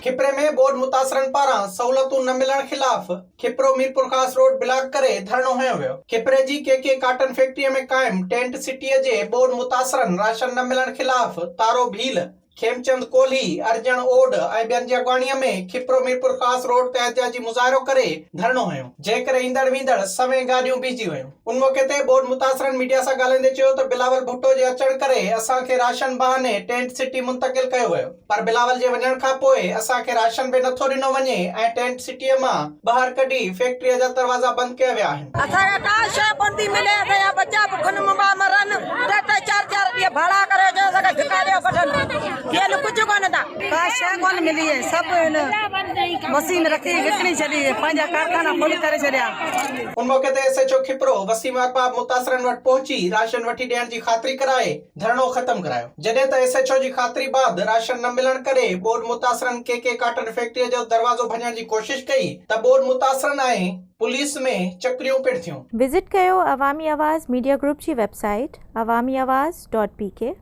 کپري ۾ ٻوڏ متاثرن پاران سهولتون نه ملڻ خلاف کپرو ميرپورخاص روڊ بلاڪ ڪري ڌرڻو هنيو ويو. کپري جي ڪي ڪي ڪاٽن فيڪٽري ۾ قائم ٽينٽ سٽيء جي ٻوڏ متاثرن راشن نه ملڻ خلاف تارو ڀيل، کيمچند ڪولهي، ارجڻ اوڏ ۽ ٻين جي اڳواڻيء ۾ کپرو ميرپورخاص روڊ تي احتجاجي مظاهرو ڪري ڌرڻو هنيو، جنهن ڪري ايندڙ ويندڙ سوين گاڏيون بيهجي ويون. ان موقعي تي ٻوڏ متاثرن ميڊيا سان ڳالهائيندي چيو ته بلاول ڀٽو جي اچڻ ڪري اسان کي راشن بهاني ٽينٽ سٽي منتقل ڪيو ويو پر بلاول جي وڃڻ کانپوء اسان کي راشن به نٿو ڏنو وڃي ۽ ٽينٽ سٽيء مان ٻاهر ڪڍي فيڪٽريء جا دروازا بند ڪيا ويا آهن. اسان کي ڪا شيء ڪونه ٿي ملي، اسان جا ٻچا بکن منبا مرن، ٽي ٽي چار چار ڏينهن ڀاڙا ڪري اچن اسان کي ڌڪا ڏيو ڪڍن، ڏين ڪجهه ڪونه ٿا. ڪا شيء ڪونه ملي ۽ سڀ هن مشين رکي وڪڻي ڇڏي ۽ پنهنجا ڪارخانا فل ڪري ڇڏيا. ان موقعي تي S H O Khipro Waseem Arbab متاثرن وٽ پهچي راشن وٺي ڏيڻ جي خاطري ڪرائي ڌرڻو ختم ڪرايو، جڏهن ته ايس ايڇ او جي خاطري بعد راشن نه ملڻ ڪري ٻوڏ متاثرن ڪي ڪي ڪاٽن فيڪٽري جو دروازو ڀڃڻ جي ڪوشش ڪئي ته ٻوڏ متاثرن ۽ پوليس ۾ چڪريون پڻ ٿيون. وزٽ ڪيو عوامي آواز ميڊيا گروپ جي website Awami Awaz dot P K.